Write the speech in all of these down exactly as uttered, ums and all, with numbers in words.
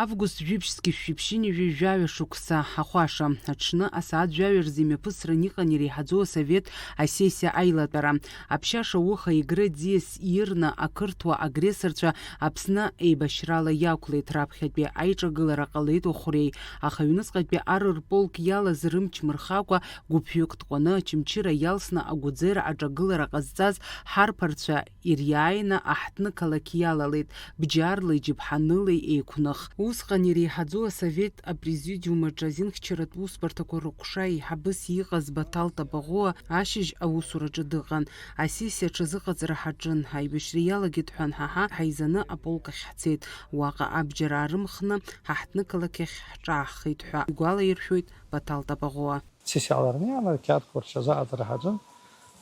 Август жәиԥшьзқьи шәиԥшьынҩажәи жәаҩа шықәса ахәаша, аҽны асааҭ жәаҩа рзы имҩаԥысран иҟан иреиҳаӡоу асовет асессиа аилатәара. Аԥшьаша ауха Егры аӡиас иирны ақырҭуа агрессорцәа Аԥсны еибашьрала иақәлеит, раԥхьатәи аиҿагылара ҟалеит Охәреи, аха ҩнуҵҟатәи ар рполк иалаз рымч мырхакәа гәыԥҩык тҟәаны Очамчыра иалсны агәыӡера аҿагылара ҟазҵаз ҳарԥарцәа ириааины аҳҭны-қалақь иалалеит, бџьарлеи џьаԥҳанылеи еиқәных. Усҟан иреиҳаӡоу асовет апрезидиум аҿы азинхьчаратә усбарҭақәа рыҟәша еиҳабыс иҟаз Баҭал Табаӷәыа ашьыжь аусураҿы дыҟан. Асессиа аҽазыҟаҵара ҳаҿын, аибашьра иалагеит ҳәа анҳаҳа, ҳаизаны аполк ахь ҳцеит. Уаҟа абџьар аарымхны, ҳаҳҭны-қалақь ахь ҳҿааҳхеит ҳәа игәалаиршәоит Баҭал Табаӷәыа. Сессиа аларниан ақьаадқәа рҽазыҟаҵара ҳаҿын,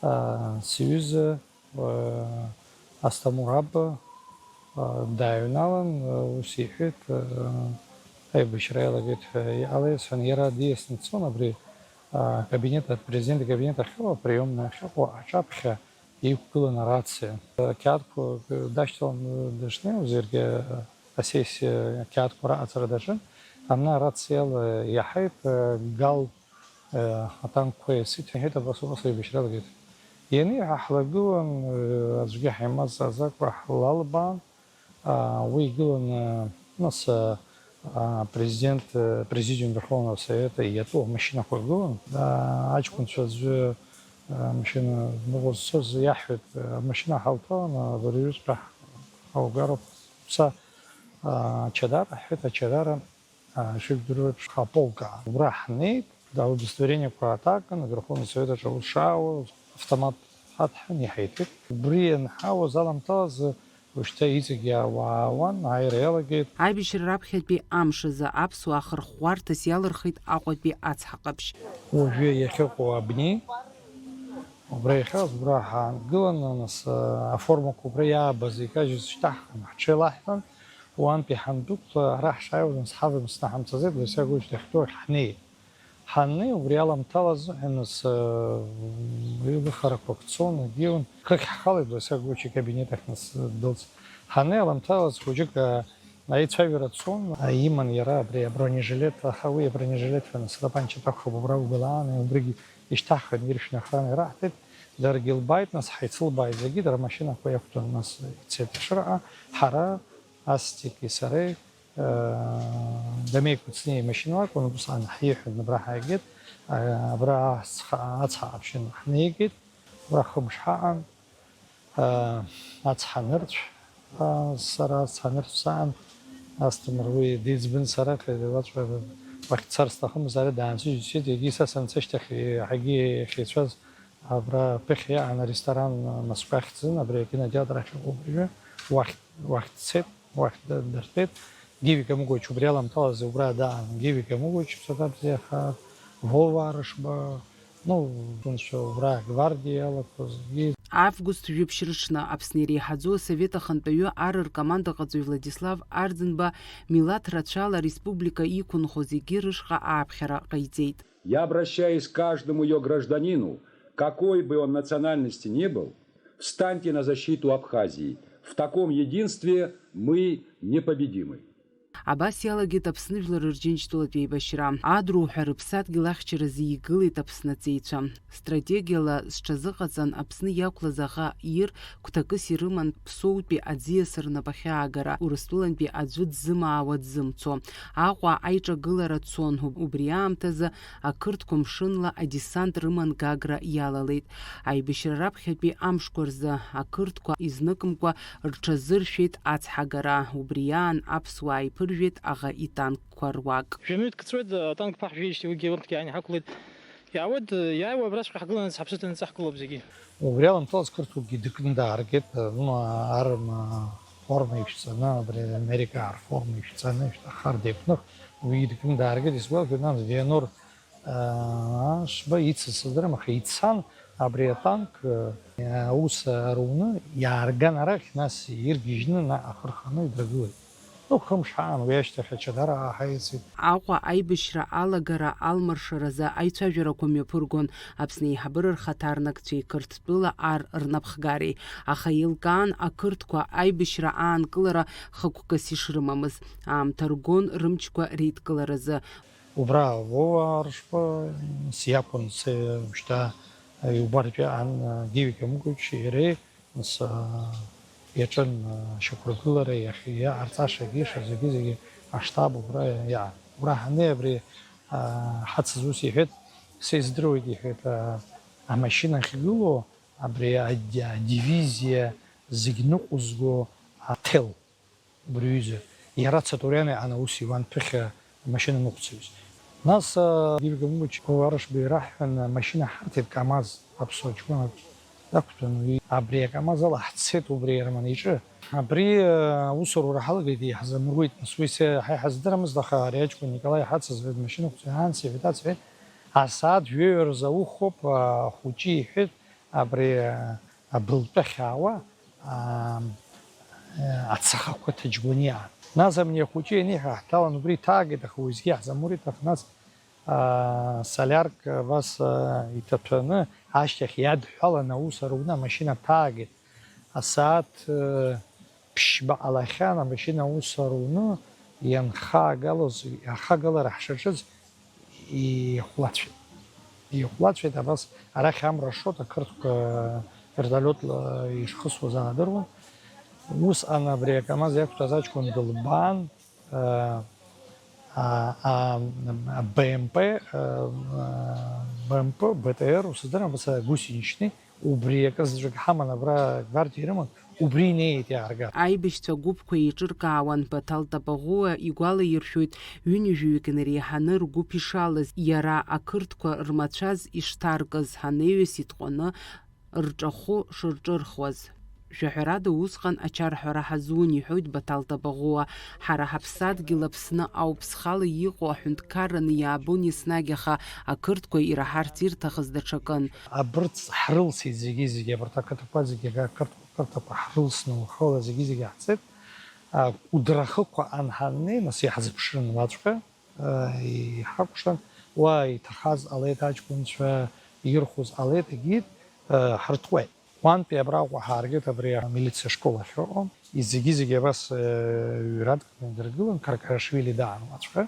аа, сҩыза, аа, Асҭамыр Аба, аа, дааҩналан, аа, ус иҳәеит, аа, аибашьра иалагеит ҳәа иҟалеи сҳәан, иара диасны дцон абри, аа, акабинет, апрезидент икабинет ахьыҟоу, априемная ахьыҟоу аҿаԥхьа иқәгылан арациа. Ақьаадқәа дашьҭалан дышнеиуаз, иаргьы асессиа ақьаадқәа раҟаҵара даҿын. Ана арациала иаҳаит, гал, атанкқәа иасит, иҳәеит, абас, убас аибашьра алагеит. Ианиҳәа, ҳлагылан, аӡәгьы ҳаимазҵааӡакәа ҳлалбаан, уи игылан, нас, апрезидент, Президиум Верховного Совета иатәу амашьынақәа гылан. Аҷкәынцәа аӡәы, амашьына дныҟәызцоз иаҳҳәеит, амашьына ҳалҭаланы абыржәыҵәҟьа ҳаугароуп, ҳца, ачадара, ҳҳәеит, ачадара, ишыжәдыруа еиԥш, аполкаа. Убра ҳнеит, удостоверениеқәа ааҭаган, Аверховный Совет аҿы аус шаауа, автомат ҳадҳәан иҳаиҭеит. Убри ианҳауаз аламҭалазы, Ушьҭа иҵегь иаауа-аауан, ааира иалагеит. Аибашьра раԥхьатәи амш азы аԥсуаа хырӷәӷәарҭас иалырхит Аҟәатәи ацҳа ҟаԥшь. Уажәы иахьыҟоу абни, убра иахьаз, убра ҳаангыланы, нас, аформақәа убра иаабаз икажьыз шьҭаҳхын, ҳҽеилаҳҳәан, уантәи ҳандәықәла, ара ҳшааиуаз, нас ҳавамсны ҳамцаӡеит, Лосиа Гогәич дахьтәоу ахь ҳнеит. Ҳаннеи, убри аламҭалаз, нас, э, илыхарақәак цон, егьиун. Хыхь ҳхалеит Лосиа Гогәич икабинет ахь, нас, дылҵ-, ҳаннеи аламҭалаз хәыҷык, э, аицәажәара цон, э, иман иара абри абронежилет, аха уи абронежилет ҳәа, нас, атапанча аҭакәхап убра угылаан, убригь ишьҭаҳхын, иршәны охрана ираҳҭеит, даргьы лбааит, нас, ҳаицылбааит зегьы, дара амашьынақәа иақәтәан, нас, ицеит Ешыраҟа, ҳара, Астики сареи, Дамеи Кәыҵниа имашьына лакәын, усҟан ҳиҳәон, абра ҳааигеит, абра ацҳа, ацҳа ҟаԥшь ҳнеигеит, абра хымш ҳаҟан, ацҳа нырцә, сара ацҳа нырцә саан, Асҭамыр уи диӡбын, сара уаҵәҟьа уахь дцар сҭахымызт, ара даансыжьит, егьи са санца ашьҭахь еиҳагьы иахьеицәаз Абра ԥыхьа иаан аресторан Москва ахьӡын, абри акинотеатр ахь иҟоуп уажәы, уахь, уахь дцеит, уахь д-, дыртәеит. Гиви Камыгәыч убри аламҭалазы убра даан, Гиви Камыгәыч, ԥсаҭа бзиахааит, Вова Арышба, ну, унцәа убра агвардиа иалақәа зегьы. Август жәиԥшь рыҽны Аԥсны иреиҳаӡоу асовет ахантәаҩы ар ркомандаҟаҵаҩ Владислав Арӡынба милаҭ рацәала ареспублика иқәынхо зегьы рышҟа ааԥхьара ҟаиҵеит. Я обращаюсь к каждому её гражданину, какой бы он национальности ни был, встаньте на защиту Абхазии. В таком единстве мы непобедимы. Абас иалагеит Аԥсны жәлар рџьынџьтәылатә еибашьра. Адруҳәа рыԥсадгьыл ахьчаразы игылеит Аԥсны аҵеицәа. Стратегиала зҽазыҟаҵан Аԥсны иақәлаз аӷа ир гәҭакыс ирыман Ԥсоутәи аӡиас рнапахьы аагара, Урыстәылантәи аӡәы дзымаауа дзымцо. Аҟәа аиҿагылара цон, убри аамҭазы ақырҭқәа мшынла адесант рыман Гагра иалалеит. Аибашьра раԥхьатәи амшқәа рзы ақырҭқәа изныкымкәа рҽазыршәеит ацҳагара, убри аан аԥсуаа иԥыржәеит аӷа итанкқәа руак. Жәа-минуҭк ҵуеит, атанк ԥаҳжәеижьҭеи уигьы урҭгьы ааины иҳақәлеит. Иаауеит, иааиуа абраҵәҟьа ҳгыланы ҳаԥсы ҭаны ҳаҳгылоуп зегьы. Убри аламҭалаз қырҭуакгьы дыкны дааргеит, ну, арма форма ишәҵаны, абри америкаа рформа ишәҵаны, ишәҭаххар деиқәных, уи дыкны дааргеит, исгәалашәоит, нас Вианор, аа, Ашба ицыз сыздырам, аха ицан абри атанк, э, аус аруны иаарган арахь, нас иргьежьны наҟ ахы рханы идрагылеит. Хымш ҳаан, уи ашьҭахь аҽадара ааҳаицит. Аҟәа аибашьра алагара алмаршаразы аицәажәарақәа мҩаԥыргон Аԥсны аиҳабыра рхаҭарнакцәеи Қырҭтәыла ар рнапхгареи, аха еилкаан ақырҭқәа аибашьра аанкылара хықәкыс ишрымамыз, аамҭа ргон рымчқәа реидкыларазы. Убра Вова Аршба сиакәын, се-, шьҭа иубартәи ан-, Гиви Камыгәыч иареи Нас, аа, иаҿын, аа, ашьақәыргылара иахь-, иҟарҵашагьы, ишазгьы зегьы аштаб убра иаан. Убра ҳаннеи абри, аа, ҳацыз ус иҳәеит, сеиздыруеит, иҳәеит, аа, амашьына ахьгылоу абри ади-, адивизиа зегь ныҟәызго аҭел. Убри аҩыза иара Цатуриани ан аус иуан ԥыхьа амашьына ныҟәцаҩыс. Нас, аа, Гиви Камыгәыч Вова Аршба ираҳҳәан, амашьына ҳарҭеит, КамАЗ, аԥсуа ҷкәынак дақәтәан, уи абри аКамАЗ ала ҳцеит убри Ерман иҿы. Абри, аа, аусура ҳалагеит, иаҳзамыруит, нас уи се-, ҳа иҳаздырамызт, аха ари аҷкәын Николаи ҳацызҳәеит, машьынақәҵа иаанцеит, ҳәа дацәҳәеит, асааҭ жәаҩа рзы аухоуп, аа, ахәыҷы иҳәеит, абри, аа, абылтәы ахьаауа, аа, ацахақәа ҭаџьгәаниаа. Нас абни ахәыҷы ианиҳәа, ҳҭалан убри иҭаагеит, аха уеизгьы иаҳзамурит, аха нас, аа, солярк абас, аа, иҭаҭәаны, ашьҭахь иадҳәаланы аус аруны амашьына ҭаагеит. Асааҭ, э, ԥшьба ҟалахьан, амашьына аус аруны ианхагалоз, ахагалара ҳшаҿыз, ихәлацәеит. Ихәлацәеит, абас арахь амра шот, ақырҭқәа вертолиотла ишхысуаз аадыруан. Усҟан абри аКамаз иақәтәаз аҷкәын дылбаан, а, а, а, Б М П, а, Б М П, Б Т Р, усыздырам, абас гусеничный, убри акы заҵәык ҳаман, абра гвардиа ирыман, убри инеит иааргар. Аибашьцәа гәыԥқәа еиҿыркаауан, Баҭал Тапаӷәуа игәалаиршәоит, ҩынҩажәаҩык инареиҳаны ргәыԥ ишалаз, иара ақырҭқәа рмацәаз ишҭаркыз, ҳанеҩыс итҟәаны рҿахәы шырҿырхуаз. Жәаҳәарада усҟан ачарҳәара ҳазун, иҳәоит Баҭал Тапаӷәуа. Ҳара ҳаԥсадгьыл Аԥсны ауп, схала иҟоу аҳәынҭқарраны иаабон еснагь, аха ақырҭқәа ираҳарц ирҭахыз даҽакын. Абырҭ ҳрылсит зегьы-зегьы, абарҭ ақыҭақәа зегьы, ақырҭ-, ақырҭқәа ҳрылсны уахыла зегьы-зегьы ҳцеит. А, Кәыдрахықәа анҳаннеи, нас иаҳзыԥшрын уаҵәҟьа. Иҳакәшан, уа иҭахаз ҟалеит, аҷкәынцәа ирхәыз ҟалеит, егьит, ҳрытҟәеит. Уантәи абраҟа ҳааргеит, абри амилициа школ ахьыҟоу. Зегьы-зегьы абас ҩратәны идыргылан, Каркарашвили даан уаҵәҟьа.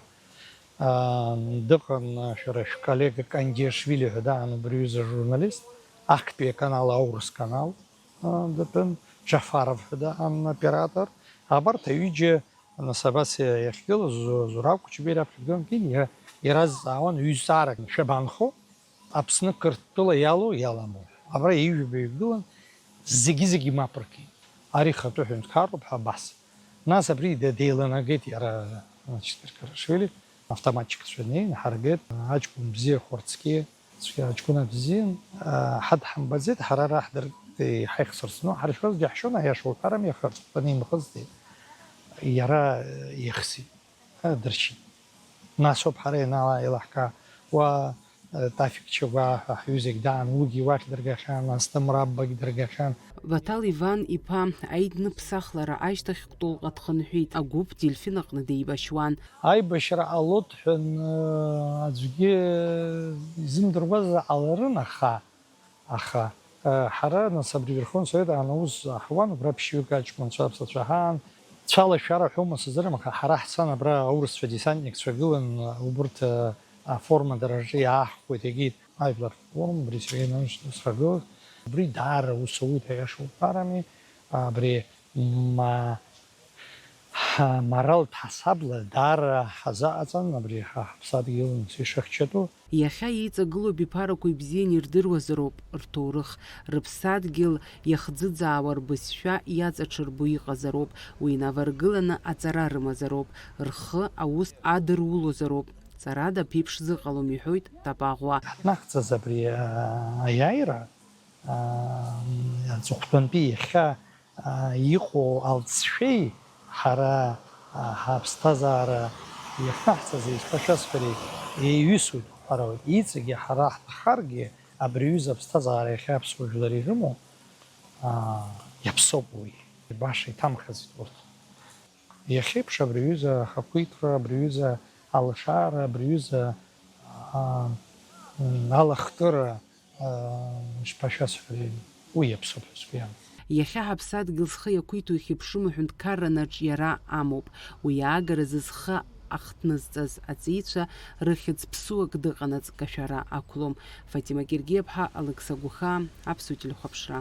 Дыҟан шәара шәколлега Кангиашвили ҳәа даан, убри аҩыза журналист, актәи аканал, аурыс канал, датәын, Џьафаров ҳәа даан оператор. Абарҭ аҩыџьа Нас абас иахьгылаз Зу-, Зураб Кәычбеи раԥхьа дгылан, иара, иара дазҵаауан, ҩ-зҵаарак шәабанхо, Аԥсны Қырҭтәыла иалоу, иаламоу? Абра ҩажәаба ҩгылан, зегьы-зегьы мап ркит. Ари ихатәы ҳәынҭқарроуп ҳәа абас. Нас абри де-, деиланагеит иара, значит, Каркарашвили, автоматчикцәа неин, ҳаргеит, аҷкәын бзиа Хәарцкьиа, Цәгьа ҷкәынак бзиан, аа, ҳа дҳамбаӡеит, ҳара ара ҳдыркит, ҳаихсырсны, ҳаршәозгьы ҳшәон, аиаша уҳәарами, аха рҵыхәтәаны имхызт, иара, ихсит, дыршьит. Нас ауп ҳара ианала-, илаҳкаа, уа, Тафик Чагәаа ҳәа ҳҩызагь даан, уигьы уахь дыргахьан, Асҭамыр Аббагь дыргахьан. Баҭал Иван иԥа аидныԥсахлара ашьҭахь Кәтолҟа дхынҳәит, агәыԥ Дельфин аҟны деибашьуан. Аибашьра ҟалоит ҳәа, ы, аӡәгьы изымдыруазар ҟаларын, аха, аха, ы, ҳара, нас, абри Верховный Совет аан аус ҳуан, убра ԥшьҩык аҷкәынцәа, аԥсацәа ҳаан, цәалашәара ҳәоума сыздырам, аха ҳара ҳцан, абра аурысцәа десантникцәа гылан, убырҭ, ы, аформа дара рҿы иааҳхуеит, егьит, ажәлар рфорум, абри Сергеи Иванович срагылаз, убри даара ус ауит ҳәа иашоуп, ҳәарами, абри Ма-, ҳа, моралтә ҳасабла даара ҳазаҟаҵан абри ҳа ҳаԥсадгьыл анцәа ишыхьчатәу. Иахьа еиҵагылоу абиԥарақәа ибзианы ирдыруазароуп рҭоурых, рыԥсадгьыл иахӡыӡаауа рбызшәа иаҵаҽырбо иҟазароуп, уи инаваргыланы аҵара рымазароуп, рхы аус адырулозароуп. Ҵарада ԥеиԥш зыҟалом, иҳәоит Тапаӷәуа. Ҳнахӡаз абри, а, аиааира, а, аҵыхәтәантәи иахьа, а, иҟоу алҵшәеи ҳара, а, ҳаԥсҭазаара иахнаҳҵаз еиқәшәазшәареи еиҩысуеит, ҳәарауеит. Иҵегьы ҳара ҳҭахаргьы, абри аҩыза аԥсҭазаара иахьа аԥсуа жәлар ирымоу, а, иаԥсоуп уи. Баша иҭамхаӡеит урҭ. Иахьеиԥш абри аҩыза ахақәиҭра, абри аҩыза алашара, абри аҩыза, аа, м, алахтыра, аа, ишԥашәасҳәари, уи иаԥсоуп ҳәа сгәы иаанагоит. Иахьа ҳаԥсадгьыл зхы иақәиҭу ихьыԥшым аҳәынҭқарра аҿиара амоуп. Уи аагаразы зхы ахҭнызҵаз аҵеицәа рыхьӡ ԥсуак дыҟанаҵ кашәара ақәлом. Фатима Гергиаԥҳа, Алықьса Гәыхаа, Аԥсуа телехәаԥшра.